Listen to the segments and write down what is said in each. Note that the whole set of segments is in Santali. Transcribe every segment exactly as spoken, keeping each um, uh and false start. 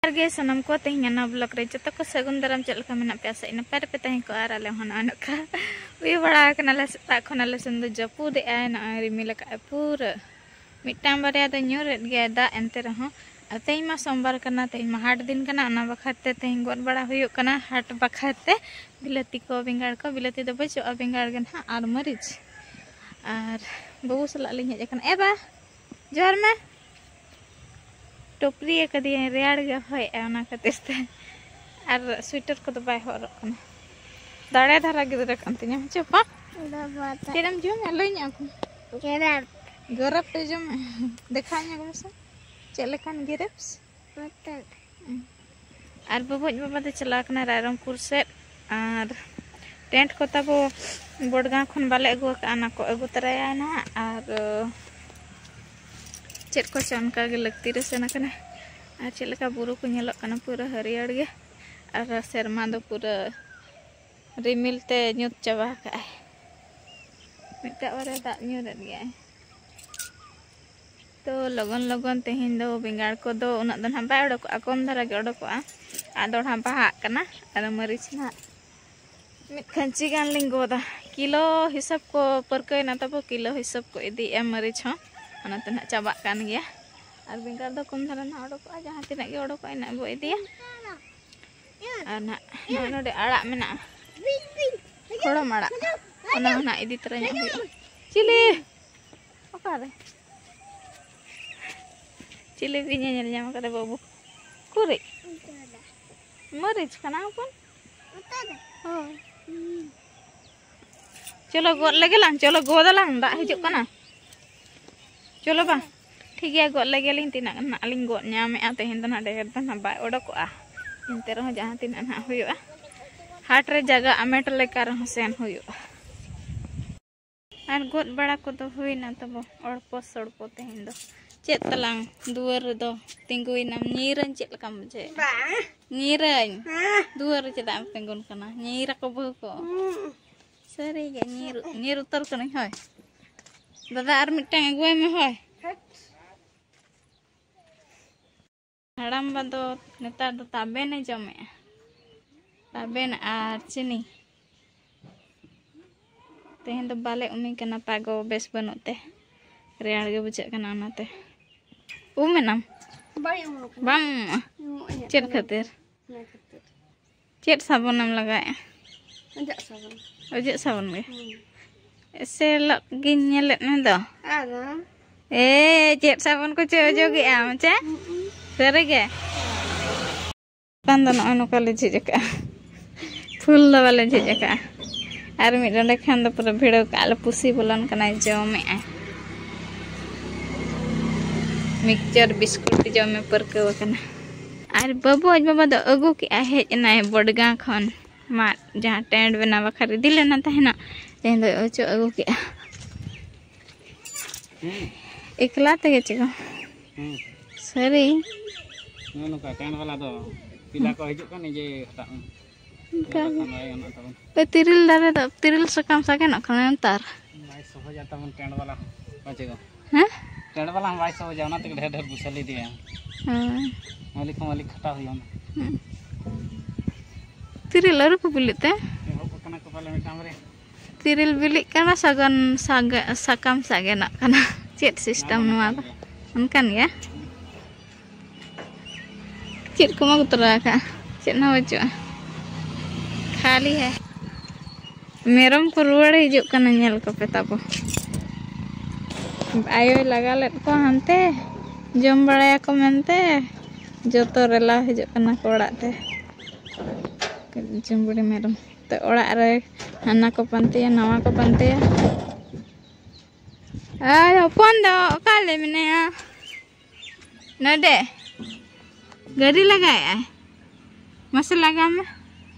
ᱡᱚᱦᱟᱨ ᱜᱮ ᱥᱟᱱᱟᱢ ᱠᱚ, ᱛᱮᱦᱮᱧ ᱱᱟᱣᱟ ᱵᱞᱚᱜ ᱨᱮ ᱡᱚᱛᱚ ᱠᱚ ᱥᱟᱹᱜᱩᱱ ᱫᱟᱨᱟᱢ᱾ ᱪᱮᱫ ᱞᱮᱠᱟ ᱢᱮᱱᱟᱜ ᱯᱮᱭᱟ? ᱥᱮ ᱱᱟᱯᱟᱭ ᱨᱮᱯᱮ ᱛᱟᱦᱮᱸ ᱠᱚᱜᱼᱟ᱾ ᱟᱨ ᱟᱞᱮ ᱦᱚᱸ ᱱᱚᱜᱼᱚᱭ ᱱᱚᱝᱠᱟ ᱦᱩᱭ ᱵᱟᱲᱟ ᱟᱠᱟᱱᱟᱞᱮ᱾ ᱥᱮᱛᱟᱜ ᱠᱷᱚᱱ ᱟᱞᱮ ᱥᱮᱱ ᱫᱚ ᱡᱟᱹᱯᱩᱫ ᱮᱜᱼᱟᱭ, ᱱᱚᱜᱼᱚᱭ ᱨᱤᱢᱤᱞ ᱟᱠᱟᱫᱼᱟᱭ ᱯᱩᱨᱟᱹ᱾ ᱢᱤᱫᱴᱟᱝ ᱵᱟᱨᱭᱟ ᱫᱚ ᱧᱩᱨᱮᱫ ᱜᱮᱭᱟᱭ ᱫᱟᱜ, ᱮᱱᱛᱮ ᱨᱮᱦᱚᱸ᱾ ᱟᱨ ᱛᱮᱦᱮᱧ ᱢᱟ ᱥᱳᱢᱵᱟᱨ ᱠᱟᱱᱟ, ᱛᱮᱦᱮᱧ ᱢᱟ ᱦᱟᱴ ᱫᱤᱱ ᱠᱟᱱᱟ, ᱚᱱᱟ ᱵᱟᱠᱷᱨᱟ ᱛᱮ ᱛᱮᱦᱮᱧ ᱜᱚᱫ ᱵᱟᱲᱟ ᱦᱩᱭᱩᱜ ᱠᱟᱱᱟ ᱦᱟᱴ ᱵᱟᱠᱷᱨᱟ ᱛᱮ᱾ ᱵᱤᱞᱟᱹᱛᱤ ᱠᱚ, ᱵᱮᱸᱜᱟᱲ ᱠᱚ, ᱵᱤᱞᱟᱹᱛᱤ ᱫᱚ ᱵᱟᱹᱪᱩᱜᱼᱟ, ᱵᱮᱸᱜᱟᱲ ᱜᱮ ᱱᱟᱦᱟᱜ ᱟᱨ ᱢᱟᱹᱨᱤᱪ᱾ ᱟᱨ ᱵᱟᱹᱵᱩ ᱥᱟᱞᱟᱜ ᱞᱤᱧ ᱦᱮᱡ ᱟᱠᱟᱱᱟ᱾ ᱮ ᱵᱟ, ᱡᱚᱦᱟᱨ ᱢᱮ᱾ ᱴᱩᱯᱨᱤ ᱟᱠᱟᱫᱤᱧᱟᱭ, ᱨᱮᱭᱟᱲ ᱜᱮ ᱦᱚᱭᱮᱜᱼᱟ ᱚᱱᱟ ᱠᱷᱟᱹᱛᱤᱨ ᱛᱮ᱾ ᱟᱨ ᱥᱩᱭᱮᱴᱟᱨ ᱠᱚᱫᱚ ᱵᱟᱭ ᱦᱚᱨᱚᱜ ᱠᱟᱱᱟ᱾ ᱫᱟᱲᱮ ᱫᱷᱟᱨᱟ ᱜᱤᱫᱽᱨᱟᱹ ᱠᱟᱱ ᱛᱤᱧᱟᱹ᱾ ᱦᱮᱸ ᱪᱮ ᱵᱟᱝ? ᱵᱟᱵᱟ ᱛᱟ- ᱪᱮᱫ ᱮᱢ ᱡᱚᱢᱟ? ᱞᱟᱹᱭ ᱧᱚᱜ ᱟᱠᱚ᱾ ᱜᱮᱨᱮᱯ᱾ ᱜᱮᱨᱮᱯ ᱯᱮ ᱡᱚᱢᱟ? ᱫᱮᱠᱷᱟᱣ ᱧᱚᱜ ᱢᱮᱥᱮ᱾ ᱪᱮᱫ ᱞᱮᱠᱟᱱ ᱜᱮᱨᱮᱯᱥ? ᱢᱚᱛᱚᱫ᱾ ᱟᱨ ᱵᱟᱵᱩᱡ ᱵᱟᱵᱟ ᱫᱚ ᱪᱟᱞᱟᱣ ᱠᱟᱱᱟᱭ ᱨᱟᱭᱨᱚᱝᱯᱩᱨ ᱥᱮᱫ᱾ ᱟᱨ ᱴᱮᱱᱴ ᱠᱚ ᱛᱟᱵᱚ ᱵᱚᱰᱜᱟᱸ ᱠᱷᱚᱱ ᱵᱟᱞᱮ ᱟᱹᱜᱩ ᱟᱠᱟᱫᱼᱟ, ᱚᱱᱟ ᱠᱚ ᱟᱹᱜᱩ ᱛᱚᱨᱟᱭᱟ ᱱᱟᱦᱟᱜ᱾ ᱟᱨ ᱪᱮᱫ ᱠᱚᱪᱚ ᱚᱱᱠᱟᱜᱮ ᱞᱟᱹᱠᱛᱤ ᱨᱮ ᱥᱮᱱ ᱟᱠᱟᱱᱟ᱾ ᱟᱨ ᱪᱮᱫ ᱞᱮᱠᱟ ᱵᱩᱨᱩ ᱠᱚ ᱧᱮᱞᱚᱜ ᱠᱟᱱᱟ, ᱯᱩᱨᱟᱹ ᱦᱟᱹᱨᱭᱟᱹᱲ ᱜᱮ᱾ ᱟᱨ ᱥᱮᱨᱢᱟ ᱫᱚ ᱯᱩᱨᱟᱹ ᱨᱤᱢᱤᱞ ᱛᱮ ᱧᱩᱛ ᱪᱟᱵᱟ ᱟᱠᱟᱫᱼᱟᱭ᱾ ᱢᱤᱫᱴᱟᱜ ᱵᱟᱨᱭᱟ ᱫᱟᱜ ᱧᱩᱨᱮᱫ ᱜᱮᱭᱟᱭ᱾ ᱛᱚ ᱞᱚᱜᱚᱱ ᱞᱚᱜᱚᱱ ᱛᱮᱦᱮᱧ ᱫᱚ ᱵᱮᱸᱜᱟᱲ ᱠᱚᱫᱚ ᱩᱱᱟᱹᱜ ᱫᱚ ᱱᱟᱦᱟᱜ ᱵᱟᱭ ᱚᱰᱚᱠᱚᱜᱼᱟ, ᱠᱚᱢ ᱫᱷᱟᱨᱟ ᱜᱮ ᱚᱰᱚᱠᱚᱜᱼᱟ᱾ ᱟᱫᱚ ᱱᱟᱦᱟᱜ ᱵᱟᱦᱟᱜ ᱠᱟᱱᱟ᱾ ᱟᱨ ᱢᱟᱹᱨᱤᱪ ᱱᱟᱦᱟᱜ ᱢᱤᱫ ᱠᱷᱟᱹᱧᱪᱤ ᱜᱟᱱ ᱞᱤᱧ ᱜᱚᱫᱟ᱾ ᱠᱤᱞᱳ ᱦᱤᱥᱟᱹᱵ ᱠᱚ ᱯᱟᱹᱨᱠᱟᱹᱣᱮᱱᱟ ᱛᱟᱵᱚ, ᱠᱤᱞᱳ ᱦᱤᱥᱟᱹᱵ ᱠᱚ ᱤᱫᱤᱭᱮᱫᱼᱟ ᱢᱟᱹᱨᱤᱪ ᱦᱚᱸ, ᱚᱱᱟᱛᱮ ᱱᱟᱦᱟᱜ ᱪᱟᱵᱟᱜ ᱠᱟᱱ ᱜᱮᱭᱟ᱾ ᱟᱨ ᱵᱮᱸᱜᱟᱲ ᱫᱚ ᱠᱚᱢ ᱫᱷᱟᱨᱟ ᱱᱟᱦᱟᱜ ᱚᱰᱚᱠᱚᱜᱼᱟ, ᱡᱟᱦᱟᱸ ᱛᱤᱱᱟᱹᱜ ᱜᱮ ᱚᱰᱚᱠᱚᱜᱼᱟ, ᱤᱱᱟᱹᱜ ᱵᱚ ᱤᱫᱤᱭᱟ᱾ ᱟᱨ ᱱᱟᱦᱟᱜ ᱱᱚᱜᱼᱚᱭ ᱱᱚᱰᱮ ᱟᱲᱟᱜ ᱢᱮᱱᱟᱜᱼᱟ, ᱠᱷᱚᱲᱚᱢ ᱟᱲᱟᱜ, ᱚᱱᱟ ᱦᱚᱸ ᱱᱟᱦᱟᱜ ᱤᱫᱤ ᱛᱚᱨᱟ ᱧᱚᱜ ᱦᱩᱭᱩᱜᱼᱟ᱾ ᱪᱤᱞᱤ? ᱚᱠᱟᱨᱮ? ᱪᱤᱞᱤ ᱵᱤᱧ ᱮ ᱧᱮᱞ ᱧᱟᱢ ᱠᱟᱫᱟ ᱵᱟᱹᱵᱩ? ᱩᱠᱩᱨᱤᱡ? ᱢᱟᱹᱨᱤᱪ ᱠᱟᱱᱟ ᱦᱚᱯᱚᱱ? ᱦᱳᱭ᱾ ᱪᱚᱞᱚ ᱜᱚᱫ ᱞᱮᱜᱮ ᱞᱟᱝ, ᱪᱚᱞᱚ ᱜᱚᱫ ᱟᱞᱟᱝ, ᱫᱟᱜ ᱦᱤᱡᱩᱜ ᱠᱟᱱᱟ᱾ ᱪᱚᱞᱚ ᱵᱟ, ᱴᱷᱤᱠ ᱜᱮᱭᱟ, ᱜᱚᱫ ᱞᱮᱜᱮ ᱞᱤᱧ, ᱛᱤᱱᱟᱹᱜ ᱜᱟᱱ ᱱᱟᱜ ᱞᱤᱧ ᱜᱚᱫ ᱧᱟᱢᱮᱜᱼᱟ᱾ ᱛᱮᱦᱮᱧ ᱫᱚ ᱱᱟᱜ ᱰᱷᱮᱨ ᱫᱚ ᱱᱟᱜ ᱵᱟᱭ ᱚᱰᱚᱠᱚᱜᱼᱟ, ᱮᱱᱛᱮ ᱨᱮᱦᱚᱸ ᱡᱟᱦᱟᱸ ᱛᱤᱱᱟᱹᱜ ᱱᱟᱜ ᱦᱩᱭᱩᱜᱼᱟ, ᱦᱟᱴ ᱨᱮ ᱡᱟᱭᱜᱟ ᱟᱢᱮᱴ ᱞᱮᱠᱟ ᱨᱮᱦᱚᱸ ᱥᱮᱱ ᱦᱩᱭᱩᱜᱼᱟ᱾ ᱟᱨ ᱜᱚᱫ ᱵᱟᱲᱟ ᱠᱚᱫᱚ ᱦᱩᱭᱱᱟ ᱛᱟᱵᱚ, ᱚᱲᱯᱚ ᱥᱚᱲᱯᱚ ᱛᱮᱦᱮᱧ ᱫᱚ᱾ ᱪᱮᱫ ᱛᱟᱞᱟᱝ ᱫᱩᱣᱟᱹᱨ ᱨᱮᱫᱚ ᱛᱤᱸᱜᱩᱭᱮᱱᱟᱢ? ᱧᱤᱨᱟᱹᱧ ᱪᱮᱫ ᱞᱮᱠᱟᱢ ᱵᱩᱡᱷᱟᱹᱣᱮᱫᱼᱟ? ᱵᱟᱝ᱾ ᱧᱤᱨᱟᱹᱧ᱾ ᱦᱮᱸ᱾ ᱫᱩᱣᱟᱹᱨ ᱨᱮ ᱪᱮᱫᱟᱜ ᱮᱢ ᱛᱤᱸᱜᱩᱱ ᱠᱟᱱᱟ? ᱧᱤᱨ ᱟᱠᱚ ᱵᱟᱹᱦᱩ ᱠᱚ᱾ ᱦᱩᱸ᱾ ᱥᱟᱹᱨᱤᱜᱮ ᱧᱤᱨ, ᱧᱤᱨ ᱩᱛᱟᱹᱨ ᱠᱟᱹᱱᱟᱹᱧ ᱦᱳᱭ᱾ ᱫᱟᱫᱟ ᱟᱨ ᱢᱤᱫᱴᱟᱝ ᱟᱹᱜᱩᱣᱟᱭ ᱢᱮ ᱦᱳᱭ᱾ ᱦᱮᱴ᱾ ᱦᱟᱲᱟᱢᱵᱟ ᱫᱚ ᱱᱮᱛᱟᱨ ᱫᱚ ᱛᱟᱵᱮᱱᱮ ᱡᱚᱢᱮᱜᱼᱟ, ᱛᱟᱵᱮᱱ ᱟᱨ ᱪᱤᱱᱤ᱾ ᱛᱮᱦᱮᱧ ᱫᱚ ᱵᱟᱞᱮ ᱩᱢᱤ ᱠᱟᱱᱟ, ᱯᱟᱜᱚ ᱵᱮᱥ ᱵᱟᱹᱱᱩᱜ ᱛᱮ, ᱨᱮᱭᱟᱲ ᱜᱮ ᱵᱩᱡᱷᱟᱹᱜ ᱠᱟᱱᱟ ᱚᱱᱟᱛᱮ᱾ ᱩᱢ ᱮᱱᱟᱢ? ᱵᱟᱭ ᱩᱢᱩᱜ ᱠᱟᱱᱟ᱾ ᱵᱟᱢ ᱩᱢᱩᱜᱼᱟ? ᱩᱢᱩᱜ ᱤᱧ ᱪᱮᱫ ᱠᱷᱟᱹᱛᱤᱨ? ᱚᱱᱟ ᱠᱷᱟᱹᱛᱤᱨ᱾ ᱪᱮᱫ ᱥᱟᱵᱚᱱᱮᱢ ᱞᱟᱜᱟᱣᱮᱫᱼᱟ? ᱚᱡᱚᱜ ᱥᱟᱵᱚᱱ᱾ ᱚᱡᱚᱜ ᱥᱟᱵᱚᱱ ᱜᱮ? ᱦᱩᱸ᱾ ᱮᱥᱮᱞᱚᱜ ᱜᱤᱧ ᱧᱮᱞᱮᱫ ᱢᱮ ᱫᱚ᱾ ᱟᱫᱚ? ᱮ, ᱪᱮᱫ ᱥᱟᱵᱚᱱ ᱠᱚᱪᱚ ᱚᱡᱚᱜᱮᱜᱼᱟᱢ ᱪᱮ? ᱦᱩᱸ᱾ ᱥᱟᱹᱨᱤ ᱜᱮ? ᱵᱟᱠᱷᱟᱱ ᱫᱚ ᱱᱚᱜᱼᱚᱭ ᱱᱚᱝᱠᱟ ᱞᱮ ᱡᱷᱤᱡ ᱟᱠᱟᱜᱼᱟ᱾ ᱯᱷᱩᱞ ᱫᱚ ᱵᱟᱞᱮ ᱡᱷᱤᱡ ᱟᱠᱟᱜᱼᱟ᱾ ᱟᱨ ᱢᱤᱫ ᱰᱚᱸᱰᱮ ᱠᱷᱟᱱ ᱫᱚ ᱯᱩᱨᱟᱹ ᱵᱷᱤᱲᱟᱹᱣ ᱠᱟᱜᱼᱟ ᱞᱮ᱾ ᱯᱩᱥᱤ ᱵᱚᱞᱚᱱ ᱠᱟᱱᱟᱭ, ᱡᱚᱢᱮᱜᱼᱟᱭ᱾ ᱢᱤᱠᱥᱪᱟᱨ ᱵᱤᱥᱠᱩᱴ ᱡᱚᱢᱮ ᱯᱟᱹᱨᱠᱟᱹᱣ ᱟᱠᱟᱱᱟ᱾ ᱟᱨ ᱵᱟᱹᱵᱩ ᱟᱡ ᱵᱟᱵᱟ ᱫᱚ ᱟᱹᱜᱩ ᱠᱮᱜᱼᱟᱭ, ᱦᱮᱡ ᱮᱱᱟᱭ ᱵᱚᱰᱜᱟᱸ ᱠᱷᱚᱱ᱾ ᱢᱟᱫ ᱡᱟᱦᱟᱸ ᱴᱮᱱᱴ ᱵᱮᱱᱟᱣ ᱵᱟᱠᱷᱨᱟ ᱤᱫᱤ ᱞᱮᱱᱟ ᱛᱟᱦᱮᱱᱟ, ᱛᱮᱦᱮᱧ ᱫᱚ ᱚᱪᱚᱜ ᱟᱹᱜᱩ ᱠᱮᱜᱼᱟ᱾ ᱦᱩᱸ᱾ ᱮᱠᱞᱟ ᱛᱮᱜᱮ ᱪᱮ ᱠᱚ? ᱦᱩᱸ᱾ ᱥᱟᱹᱨᱤ? ᱱᱚᱜᱼᱚ ᱱᱚᱝᱠᱟ ᱴᱮᱱᱴ ᱵᱟᱞᱟ ᱫᱚ ᱯᱮᱲᱟ ᱠᱚ ᱦᱤᱡᱩᱜ ᱠᱟᱱ ᱱᱤᱡᱮ ᱦᱟᱛᱟᱜ ᱢᱮ᱾ ᱚᱱᱠᱟ ᱜᱮ᱾ ᱵᱟᱠᱷᱟᱱ ᱵᱟᱭ ᱜᱟᱱᱚᱜ ᱛᱟᱵᱚᱱ᱾ ᱛᱚ ᱛᱤᱨᱤᱞ ᱫᱟᱨᱮ ᱫᱚ, ᱛᱤᱨᱤᱞ ᱥᱟᱠᱟᱢ ᱥᱟᱜᱮᱱᱚᱜ ᱠᱟᱱᱟ ᱱᱮᱛᱟᱨ᱾ ᱵᱟᱭ ᱥᱚᱦᱚᱡᱟ ᱛᱟᱵᱚᱱ ᱴᱮᱱᱴ ᱵᱟᱞᱟ ᱦᱚᱸ᱾ ᱵᱟᱝ ᱪᱮ ᱜᱚ? ᱦᱮᱸ? ᱴᱮᱱᱴ ᱵᱟᱞᱟ ᱦᱚᱸ ᱵᱟᱭ ᱥᱚᱦᱚᱡᱟ, ᱚᱱᱟ ᱛᱮᱜᱮ ᱰᱷᱮᱨ ᱰᱷᱮᱨ ᱵᱚ ᱥᱟᱞᱮ ᱤᱫᱤᱭᱟ᱾ ᱦᱳᱭ᱾ ᱢᱟᱹᱞᱤᱠ ᱦᱚᱸ ᱢᱟᱹᱞᱤᱠ ᱠᱷᱟᱴᱟᱣ ᱦᱩᱭᱩᱜᱼᱟ᱾ ᱦᱩᱸ᱾ ᱛᱤᱨᱤᱞ ᱟᱹᱣᱨᱤ ᱠᱚ ᱵᱤᱞᱤᱜ ᱛᱮ? ᱮᱦᱚᱵ ᱟᱠᱟᱱᱟ ᱠᱚ ᱯᱟᱞᱮ ᱢᱤᱫᱴᱟᱝ ᱵᱟᱨᱭᱟ᱾ ᱛᱤᱨᱤᱞ ᱵᱤᱞᱤᱜ ᱠᱟᱱᱟ, ᱥᱟᱜᱚᱱ, ᱥᱟᱜ-, ᱥᱟᱠᱟᱢ ᱥᱟᱜᱮᱱᱚᱜ ᱠᱟᱱᱟ᱾ ᱪᱮᱫ ᱥᱤᱥᱴᱮᱢ ᱱᱚᱣᱟ ᱫᱚ? ᱚᱱᱠᱟᱱ ᱜᱮᱭᱟ᱾ ᱪᱮᱫ ᱠᱚᱢ ᱟᱹᱜᱩ ᱛᱚᱨᱟ ᱟᱠᱟᱫᱼᱟ? ᱪᱮᱫ ᱦᱚᱸ ᱵᱟᱹᱪᱩᱜᱼᱟ, ᱠᱷᱟᱹᱞᱤ ᱦᱮ᱾ ᱢᱮᱨᱚᱢ ᱠᱚ ᱨᱩᱣᱟᱹᱲ ᱦᱤᱡᱩᱜ ᱠᱟᱱᱟ, ᱧᱮᱞ ᱠᱚᱯᱮ ᱛᱟᱵᱚ᱾ ᱟᱭᱳᱭ ᱞᱟᱜᱟ ᱞᱮᱫ ᱠᱚᱣᱟ ᱦᱟᱱᱛᱮ, ᱡᱚᱢ ᱵᱟᱲᱟᱭᱟᱠᱚ ᱢᱮᱱᱛᱮ, ᱡᱚᱛᱚ ᱨᱮᱞᱟ ᱦᱤᱡᱩᱜ ᱠᱟᱱᱟ ᱠᱚ ᱚᱲᱟᱜ ᱛᱮ᱾ ᱡᱚᱢ ᱵᱩᱲᱤ ᱢᱮᱨᱚᱢ᱾ ᱛᱚ ᱚᱲᱟᱜ ᱨᱮ ᱦᱟᱱᱟ ᱠᱚ ᱯᱟᱱᱛᱮᱭᱟ, ᱱᱟᱣᱟ ᱠᱚ ᱯᱟᱱᱛᱮᱭᱟ᱾ ᱟᱨ ᱦᱚᱯᱚᱱ ᱫᱚ ᱚᱠᱟ ᱞᱮ ᱢᱮᱱᱟᱭᱟ? ᱱᱚᱰᱮ ᱜᱟᱹᱰᱤ ᱞᱟᱜᱟᱭᱮᱫᱼᱟᱭ᱾ ᱢᱟᱥᱮ ᱞᱟᱜᱟᱣ ᱢᱮ,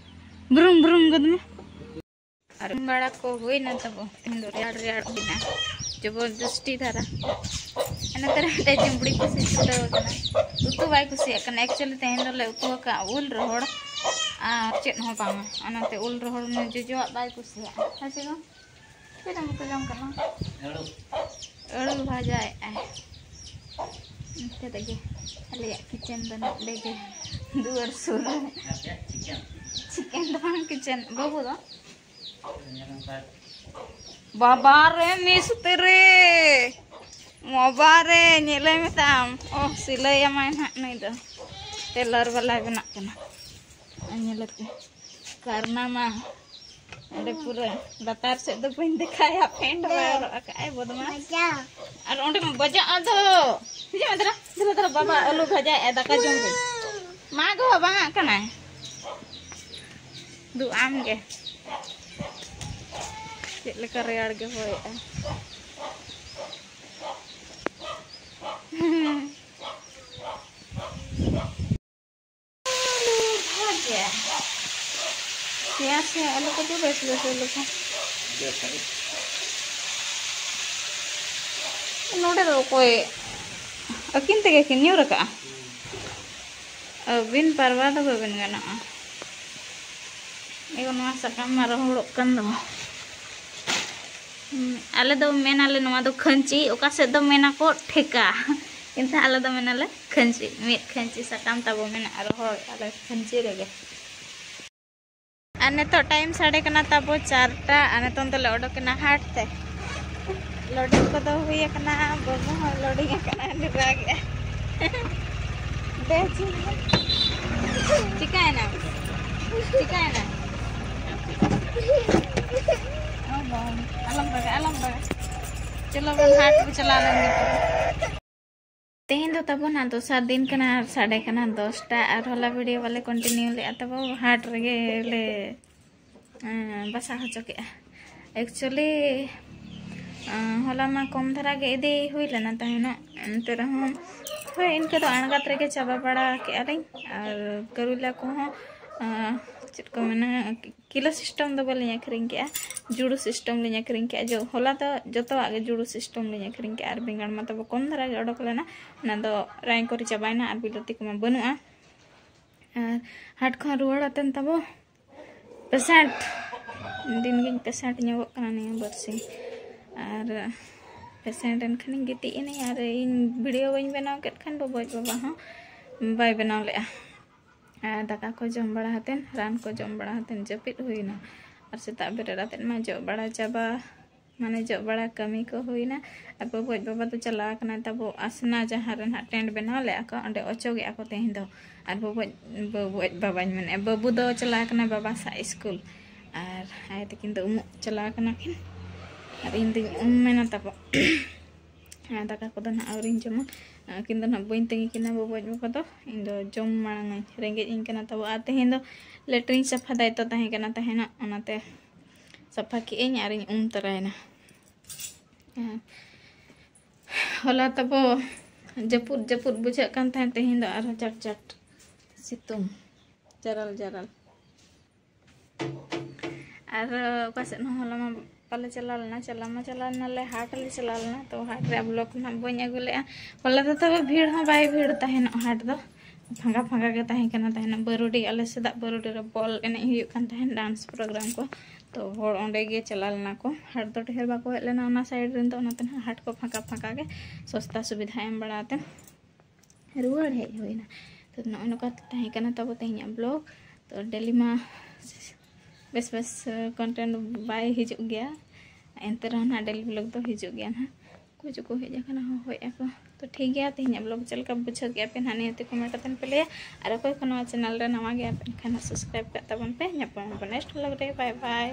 ᱵᱨᱩᱢ ᱵᱨᱩᱢ ᱜᱚᱫ ᱢᱮ᱾ ᱟᱨ ᱩᱢ ᱵᱟᱲᱟ ᱠᱚ ᱦᱩᱭᱱᱟ ᱛᱟᱵᱚ᱾ ᱛᱮᱦᱮᱧ ᱫᱚ ᱨᱮᱭᱟᱲ ᱨᱮᱭᱟᱲ ᱦᱩᱭᱱᱟ, ᱡᱚᱵᱚᱨᱫᱚᱥᱛᱤ ᱫᱷᱟᱨᱟ᱾ ᱚᱱᱟᱛᱮ ᱨᱮ ᱢᱤᱫᱴᱮᱡ ᱡᱩᱢᱵᱽᱲᱤ ᱠᱩᱥᱤ ᱪᱷᱩᱴᱟᱹᱣ ᱟᱠᱟᱱᱟ᱾ ᱩᱛᱩ ᱵᱟᱭ ᱠᱩᱥᱤᱭᱟᱜ ᱠᱟᱱᱟ᱾ Actually ᱛᱮᱦᱮᱧ ᱫᱚᱞᱮ ᱩᱛᱩ ᱟᱠᱟᱫᱼᱟ ᱩᱞ ᱨᱚᱦᱚᱲ ᱟᱨ ᱪᱮᱫ ᱦᱚᱸ ᱵᱟᱝᱟ᱾ ᱚᱱᱟᱛᱮ ᱩᱞ ᱨᱚᱦᱚᱲ ᱩᱱᱤ ᱡᱚᱡᱚᱣᱟᱜ ᱵᱟᱭ ᱠᱩᱥᱤᱭᱟᱜᱼᱟ᱾ ᱦᱮᱸ ᱥᱮ ᱵᱟᱝ? ᱪᱮᱫ ᱮᱢ ᱩᱛᱩ ᱡᱚᱝ ᱠᱟᱱᱟ? ᱟᱹᱲᱩ᱾ ᱟᱹᱲᱩ ᱵᱷᱟᱡᱟᱭᱮᱫᱼᱟᱭ᱾ ᱱᱚᱛᱮ ᱨᱮᱜᱮ ᱟᱞᱮᱭᱟᱜ ᱠᱤᱪᱮᱱ ᱫᱚ ᱱᱚᱰᱮ ᱜᱮ, ᱫᱩᱣᱟᱹᱨ ᱥᱩᱨ ᱨᱮ᱾ ᱪᱤᱠᱮᱱ ᱫᱚ ᱵᱟᱝ, ᱠᱤᱪᱮᱱ᱾ ᱵᱟᱹᱵᱩ ᱫᱚ ᱵᱟᱵᱟ ᱨᱮ ᱢᱤᱥᱛᱨᱤ, ᱵᱟᱵᱟ ᱨᱮ ᱧᱮᱞᱮ ᱢᱮᱛᱟᱢ᱾ ᱚ, ᱥᱤᱞᱟᱹᱭ ᱟᱢᱟᱭ ᱱᱟᱦᱟᱜ ᱱᱩᱭ ᱫᱚ, ᱴᱮᱞᱟᱨ ᱵᱟᱞᱟᱭ ᱵᱮᱱᱟᱜ ᱠᱟᱱᱟ᱾ ᱟᱨ ᱧᱮᱞᱮ ᱯᱮ, ᱠᱟᱨᱱᱟ ᱢᱟ ᱚᱸᱰᱮ ᱯᱩᱨᱟᱹ ᱞᱟᱛᱟᱨ ᱥᱮᱫ ᱫᱚ ᱵᱟᱹᱧ ᱫᱮᱠᱷᱟᱭᱟ, ᱯᱮᱱᱴ ᱵᱟᱭ ᱦᱚᱨᱚᱜ ᱟᱠᱟᱫ ᱟᱭ ᱵᱚᱫᱢᱟᱥ᱾ ᱟᱨ ᱚᱸᱰᱮ ᱢᱟ ᱵᱟᱡᱟᱜ ᱟᱫᱚ᱾ ᱦᱤᱡᱩᱜ ᱢᱮ ᱫᱷᱟᱨᱟ, ᱫᱷᱟᱨᱟ, ᱫᱷᱟᱨᱟ, ᱵᱟᱵᱟ ᱟᱹᱞᱩ ᱵᱷᱟᱡᱟᱭᱮᱫᱼᱟ, ᱫᱟᱠᱟ ᱡᱚᱢ ᱵᱤᱱ᱾ ᱢᱟ ᱜᱚ, ᱵᱟᱝᱟᱜ ᱠᱟᱱᱟᱭ᱾ ᱫᱩ ᱟᱢ ᱜᱮ᱾ ᱪᱮᱫ ᱞᱮᱠᱟ ᱨᱮᱭᱟᱲ ᱜᱮ ᱦᱚᱭᱮᱜᱼᱟ᱾ ᱵᱷᱟᱡᱟ᱾ ᱯᱮᱸᱭᱟᱡᱽ ᱥᱮ ᱟᱹᱞᱩ ᱠᱚᱫᱚ ᱵᱮᱥ ᱵᱮᱥ ᱟᱹᱞᱩ ᱠᱚ᱾ ᱱᱚᱰᱮ ᱫᱚ ᱚᱠᱚᱭ ᱟᱹᱠᱤᱱ ᱛᱮᱜᱮ ᱠᱤᱱ ᱧᱩᱨ ᱟᱠᱟᱜᱼᱟ? ᱟᱹᱵᱤᱱ ᱯᱟᱨᱣᱟ ᱫᱚ ᱵᱟᱹᱵᱤᱱ ᱜᱟᱱᱚᱜᱼᱟ᱾ ᱮᱜᱳ, ᱱᱚᱣᱟ ᱥᱟᱠᱟᱢ ᱢᱟ ᱨᱚᱦᱚᱲᱚᱜ ᱠᱟᱱ ᱫᱚ᱾ ᱦᱩᱸ, ᱟᱞᱮ ᱫᱚ ᱢᱮᱱᱟᱞᱮ ᱱᱚᱣᱟ ᱫᱚ ᱠᱷᱟᱹᱧᱪᱤ, ᱚᱠᱟ ᱥᱮᱫ ᱫᱚ ᱢᱮᱱᱟᱠᱚ ᱴᱷᱮᱠᱟ᱾ ᱮᱱᱛᱮ ᱟᱞᱮ ᱫᱚ ᱢᱮᱱᱟᱞᱮ ᱠᱷᱟᱹᱧᱪᱤ᱾ ᱢᱤᱫ ᱠᱷᱟᱹᱧᱪᱤ ᱥᱟᱠᱟᱢ ᱛᱟᱵᱚ ᱢᱮᱱᱟᱜᱼᱟ, ᱨᱚᱦᱚᱲ ᱟᱞᱮ ᱠᱷᱟᱹᱧᱪᱤ ᱨᱮᱜᱮ᱾ ᱟᱨ ᱱᱤᱛᱚᱜ ᱴᱟᱭᱤᱢ ᱥᱟᱰᱮ ᱠᱟᱱᱟ ᱛᱟᱵᱚ ᱪᱟᱨᱴᱟ, ᱟᱨ ᱱᱤᱛᱚᱝ ᱫᱚᱞᱮ ᱚᱰᱚᱠ ᱮᱱᱟ ᱦᱟᱴ ᱛᱮ᱾ ᱞᱳᱰᱤᱝ ᱠᱚᱫᱚ ᱦᱩᱭ ᱟᱠᱟᱱᱟ, ᱵᱟᱹᱵᱩ ᱦᱚᱸ ᱞᱳᱰᱤᱝ ᱟᱠᱟᱱᱟ, ᱩᱱᱤ ᱨᱟᱜᱮᱜᱼᱟ᱾ ᱫᱮ, ᱪᱤᱠᱟᱹᱭᱮᱱᱟ? ᱪᱤᱠᱟᱹᱭᱮᱱᱟ? ᱚ ᱵᱟᱝ, ᱟᱞᱚᱢ ᱨᱟᱜᱟ, ᱟᱞᱚᱢ ᱨᱟᱜᱟ᱾ ᱪᱚᱞᱚ ᱵᱚᱱ ᱦᱟᱴ ᱵᱚ ᱪᱟᱞᱟᱣ ᱞᱮᱱ ᱜᱮ ᱛᱚᱵᱮ᱾ ᱛᱮᱦᱮᱧ ᱫᱚ ᱛᱟᱵᱚ ᱱᱟᱜ ᱫᱚᱥᱟᱨ ᱫᱤᱱ ᱠᱟᱱᱟ ᱟᱨ ᱥᱟᱰᱮ ᱠᱟᱱᱟ ᱫᱚᱥᱴᱟ, ᱟᱨ ᱦᱚᱞᱟ ᱵᱷᱤᱰᱤᱭᱳ ᱵᱟᱞᱮ ᱠᱚᱱᱴᱤᱱᱤᱭᱩ ᱞᱮᱫᱼᱟ ᱛᱟᱵᱚ, ᱦᱟᱴ ᱨᱮᱜᱮ ᱞᱮ, ᱮᱸ, ᱵᱟᱥᱟ ᱦᱚᱪᱚ ᱠᱮᱫᱼᱟ᱾ ᱮᱠᱪᱩᱭᱮᱞᱤ, ᱮᱸ, ᱦᱚᱞᱟ ᱢᱟ ᱠᱚᱢ ᱫᱷᱟᱨᱟ ᱜᱮ ᱤᱫᱤ ᱦᱩᱭ ᱞᱮᱱᱟ ᱛᱟᱦᱮᱱᱚᱜ, ᱮᱱᱛᱮ ᱨᱮᱦᱚᱸ ᱦᱳᱭ, ᱤᱱᱠᱟᱹ ᱫᱚ ᱟᱬᱜᱟᱛ ᱨᱮᱜᱮ ᱪᱟᱵᱟ ᱵᱟᱲᱟ ᱠᱮᱫᱼᱟ ᱞᱤᱧ᱾ ᱟᱨ ᱠᱟᱨᱩᱞᱟ ᱠᱚᱦᱚᱸ, ᱮᱸ, ᱪᱮᱫ ᱠᱚ ᱢᱮᱱᱟ, ᱠᱤᱞᱳ ᱥᱤᱥᱴᱮᱢ ᱫᱚ ᱵᱟᱹᱞᱤᱧ ᱟᱹᱠᱷᱨᱤᱧ ᱠᱮᱜᱼᱟ, ᱡᱩᱲᱩ ᱥᱤᱥᱴᱮᱢ ᱞᱤᱧ ᱟᱹᱠᱷᱨᱤᱧ ᱠᱮᱜᱼᱟ᱾ ᱡᱚ-, ᱦᱚᱞᱟ ᱫᱚ ᱡᱚᱛᱚᱣᱟᱜ ᱜᱮ ᱡᱩᱲᱩ ᱥᱤᱥᱴᱮᱢ ᱞᱤᱧ ᱟᱹᱠᱷᱨᱤᱧ ᱠᱮᱜᱼᱟ᱾ ᱟᱨ ᱵᱮᱸᱜᱟᱲ ᱢᱟ ᱛᱟᱵᱚ ᱠᱚᱢ ᱫᱷᱟᱨᱟ ᱜᱮ ᱚᱰᱚᱠ ᱞᱮᱱᱟ, ᱚᱱᱟ ᱫᱚ ᱨᱟᱭᱠᱚᱨᱤ ᱪᱟᱵᱟᱭᱮᱱᱟ ᱟᱨ ᱵᱤᱞᱟᱹᱛᱤ ᱠᱚᱢᱟ ᱵᱟᱹᱱᱩᱜᱼᱟ᱾ ᱟᱨ ᱦᱟᱴ ᱠᱷᱚᱱ ᱨᱩᱣᱟᱹᱲ ᱟᱛᱮᱱ ᱛᱟᱵᱚ ᱯᱮᱥᱮᱱᱴ, ᱫᱤᱱ ᱜᱤᱧ ᱯᱮᱥᱮᱱᱴ ᱧᱚᱜᱚᱜ ᱠᱟᱱᱟ ᱱᱤᱭᱟᱹ ᱵᱟᱨᱥᱤᱧ᱾ ᱟᱨ ᱯᱮᱥᱮᱱᱴ ᱮᱱ ᱠᱷᱟᱱᱤᱧ ᱜᱤᱛᱤᱡ ᱮᱱᱟᱹᱧ, ᱟᱨ ᱤᱧ ᱵᱷᱤᱰᱤᱭᱳ ᱵᱟᱹᱧ ᱵᱮᱱᱟᱣ ᱠᱮᱫ ᱠᱷᱟᱱ ᱵᱚᱵᱚᱡ ᱵᱟᱵᱟ ᱦᱚᱸ ᱵᱟᱭ ᱵᱮᱱᱟᱣ ᱞᱮᱫᱼᱟ᱾ ᱟᱨ ᱫᱟᱠᱟ ᱠᱚ ᱡᱚᱢ ᱵᱟᱲᱟ ᱠᱟᱛᱮᱫ, ᱨᱟᱱ ᱠᱚ ᱡᱚᱢ ᱵᱟᱲᱟ ᱠᱟᱛᱮᱫ ᱡᱟᱹᱯᱤᱫ ᱦᱩᱭᱱᱟ᱾ ᱟᱨ ᱥᱮᱛᱟᱜ ᱵᱮᱨᱮᱫ ᱟᱛᱮᱫ ᱢᱟ ᱡᱚᱜ ᱵᱟᱲᱟ ᱪᱟᱵᱟ, ᱢᱟᱱᱮ ᱡᱚᱜ ᱵᱟᱲᱟ ᱠᱟᱹᱢᱤ ᱠᱚ ᱦᱩᱭᱱᱟ᱾ ᱟᱨ ᱵᱚᱵᱚᱡ ᱵᱟᱵᱟ ᱫᱚ ᱪᱟᱞᱟᱣ ᱠᱟᱱᱟᱭ ᱛᱟᱵᱚ ᱟᱥᱱᱟ, ᱡᱟᱦᱟᱸ ᱨᱮ ᱱᱟᱦᱟᱜ ᱴᱮᱱᱴ ᱵᱮᱱᱟᱣ ᱞᱮᱫᱼᱟ ᱠᱚ, ᱚᱸᱰᱮ ᱚᱪᱚᱜᱮᱫᱼᱟ ᱠᱚ ᱛᱮᱦᱮᱧ ᱫᱚ᱾ ᱟᱨ ᱵᱚᱵᱚᱡ, ᱵᱚᱵᱚᱡ ᱵᱟᱵᱟᱧ ᱢᱮᱱᱮᱫᱼᱟ, ᱵᱟᱹᱵᱩ ᱫᱚ ᱪᱟᱞᱟᱣ ᱠᱟᱱᱟᱭ ᱵᱟᱵᱟ ᱥᱟᱶ ᱥᱠᱩᱞ᱾ ᱟᱨ ᱟᱭᱳ ᱛᱟᱹᱠᱤᱱ ᱫᱚ ᱩᱢᱩᱜ ᱪᱟᱞᱟᱣ ᱠᱟᱱᱟ ᱠᱤᱱ᱾ ᱟᱨ ᱤᱧ ᱫᱚᱧ ᱩᱢ ᱢᱮᱱᱟ ᱛᱟᱵᱚ᱾ ᱟᱨ ᱫᱟᱠᱟ ᱠᱚᱫᱚ ᱱᱟᱦᱟᱜ ᱟᱹᱣᱨᱤᱧ ᱡᱚᱢᱟ᱾ ᱟᱹᱠᱤᱱ ᱫᱚ ᱱᱟᱦᱟᱜ ᱵᱟᱹᱧ ᱛᱟᱺᱜᱤ ᱠᱤᱱᱟ ᱵᱚᱵᱚᱡ ᱵᱟᱵᱟ ᱫᱚ᱾ ᱤᱧ ᱫᱚ ᱡᱚᱢ ᱢᱟᱲᱟᱝ ᱟᱹᱧ, ᱨᱮᱸᱜᱮᱡ ᱤᱧ ᱠᱟᱱᱟ ᱛᱟᱵᱚ᱾ ᱟᱨ ᱛᱮᱦᱮᱧ ᱫᱚ ᱞᱮᱴᱨᱤᱱ ᱥᱟᱯᱷᱟ ᱫᱟᱭᱤᱛᱛᱚ ᱛᱟᱦᱮᱸ ᱠᱟᱱᱟ ᱛᱟᱦᱮᱱᱚᱜ, ᱚᱱᱟᱛᱮ ᱥᱟᱯᱷᱟ ᱠᱮᱜᱼᱟᱹᱧ ᱟᱨᱤᱧ ᱩᱢ ᱛᱚᱨᱟᱭᱮᱱᱟ᱾ ᱦᱮᱸ᱾ ᱦᱚᱞᱟ ᱛᱟᱵᱚ ᱡᱟᱹᱯᱩᱫ ᱡᱟᱹᱯᱩᱫ ᱵᱩᱡᱷᱟᱹᱜ ᱠᱟᱱ ᱛᱟᱦᱮᱸᱫ, ᱛᱮᱦᱮᱧ ᱫᱚ ᱟᱨᱦᱚᱸ ᱪᱟᱴ ᱪᱟᱴ ᱥᱤᱛᱩᱝ, ᱡᱟᱨᱟᱞ ᱡᱟᱨᱟᱞ᱾ ᱟᱨ ᱚᱠᱟ ᱥᱮᱫ ᱦᱚᱸ ᱦᱚᱞᱟ ᱢᱟ ᱵᱟᱞᱮ ᱪᱟᱞᱟᱣ ᱞᱮᱱᱟ, ᱪᱟᱞᱟᱣ ᱢᱟ ᱪᱟᱞᱟᱣ ᱞᱮᱱᱟᱞᱮ, ᱦᱟᱴ ᱞᱮ ᱪᱟᱞᱟᱣ ᱞᱮᱱᱟ᱾ ᱛᱚ ᱦᱟᱴ ᱨᱮᱭᱟᱜ ᱵᱞᱚᱜ ᱱᱟᱜ ᱵᱟᱹᱧ ᱟᱹᱜᱩ ᱞᱮᱫᱼᱟ᱾ ᱦᱚᱞᱟ ᱫᱚ ᱛᱚᱵᱮ ᱵᱷᱤᱲ ᱦᱚᱸ ᱵᱟᱭ ᱵᱷᱤᱲ ᱛᱟᱦᱮᱱᱚᱜ ᱦᱟᱴ ᱫᱚ, ᱯᱷᱟᱸᱠᱟ ᱯᱷᱟᱸᱠᱟ ᱜᱮ ᱛᱟᱦᱮᱸ ᱠᱟᱱᱟ ᱛᱟᱦᱮᱱᱚᱜ᱾ ᱵᱟᱹᱨᱩᱰᱤ, ᱟᱞᱮ ᱥᱮᱫᱟᱜ ᱵᱟᱹᱨᱩᱰᱤ ᱨᱮ ᱵᱚᱞ ᱮᱱᱮᱡ ᱦᱩᱭᱩᱜ ᱠᱟᱱ ᱛᱟᱦᱮᱱ, ᱰᱟᱱᱥ ᱯᱨᱳᱜᱨᱟᱢ ᱠᱚ᱾ ᱛᱚ ᱦᱚᱲ ᱚᱸᱰᱮ ᱜᱮ ᱪᱟᱞᱟᱣ ᱞᱮᱱᱟ ᱠᱚ, ᱦᱟᱴ ᱫᱚ ᱰᱷᱮᱨ ᱵᱟᱠᱚ ᱦᱮᱡ ᱞᱮᱱᱟ ᱚᱱᱟ ᱥᱟᱭᱤᱰ ᱨᱮᱱ ᱫᱚ, ᱚᱱᱟᱛᱮ ᱱᱟᱦᱟᱜ ᱦᱟᱴ ᱠᱚ ᱯᱷᱟᱸᱠᱟ ᱯᱷᱟᱸᱠᱟ ᱜᱮ, ᱥᱚᱥᱛᱟ ᱥᱩᱵᱤᱫᱷᱟ ᱮᱢ ᱵᱟᱲᱟ ᱟᱛᱮ ᱨᱩᱣᱟᱹᱲ ᱦᱮᱡ ᱦᱩᱭᱱᱟ᱾ ᱛᱚ ᱱᱚᱜᱼᱚᱭ ᱱᱚᱝᱠᱟ ᱛᱟᱦᱮᱸ ᱠᱟᱱᱟ ᱛᱟᱵᱚ ᱛᱮᱦᱮᱧᱟᱜ ᱵᱞᱚᱜ᱾ ᱛᱚ ᱰᱮᱞᱤ ᱢᱟ ᱵᱮᱥ ᱵᱮᱥ ᱠᱚᱱᱴᱮᱱᱴ ᱵᱟᱭ ᱦᱤᱡᱩᱜ ᱜᱮᱭᱟ, ᱮᱱᱛᱮ ᱨᱮᱦᱚᱸ ᱱᱟᱦᱟᱜ ᱰᱮᱞᱤ ᱵᱞᱚᱜ ᱫᱚ ᱦᱤᱡᱩᱜ ᱜᱮᱭᱟ ᱱᱟᱦᱟᱜ᱾ ᱚᱠᱚᱭ ᱪᱚᱠᱚ ᱦᱮᱡ ᱟᱠᱟᱱᱟ, ᱦᱚᱦᱚᱭᱮᱫᱼᱟ ᱠᱚ᱾ ᱛᱚ ᱴᱷᱤᱠ ᱜᱮᱭᱟ, ᱛᱮᱦᱮᱧᱟᱜ ᱵᱞᱚᱜ ᱪᱮᱫ ᱞᱮᱠᱟ ᱵᱩᱡᱷᱟᱹᱣ ᱠᱮᱫᱼᱟ ᱯᱮ ᱱᱟᱦᱟᱜ, ᱱᱤᱦᱟᱹᱛ ᱠᱚᱢᱮᱱᱴ ᱠᱟᱛᱮ ᱯᱮ ᱞᱟᱹᱭᱟ᱾ ᱟᱨ ᱚᱠᱚᱭ ᱠᱚ ᱱᱚᱣᱟ ᱪᱮᱱᱮᱞ ᱨᱮ ᱱᱟᱣᱟ ᱜᱮᱭᱟ ᱯᱮ, ᱮᱱᱠᱷᱟᱱ ᱱᱟᱦᱟᱜ ᱥᱟᱵᱥᱠᱨᱟᱭᱤᱵ ᱠᱟᱜ ᱛᱟᱵᱚᱱ ᱯᱮ᱾ ᱧᱟᱯᱟᱢ ᱟᱵᱚᱱ ᱱᱮᱠᱥᱴ ᱵᱞᱚᱜ ᱨᱮ᱾ ᱵᱟᱭ ᱵᱟᱭ᱾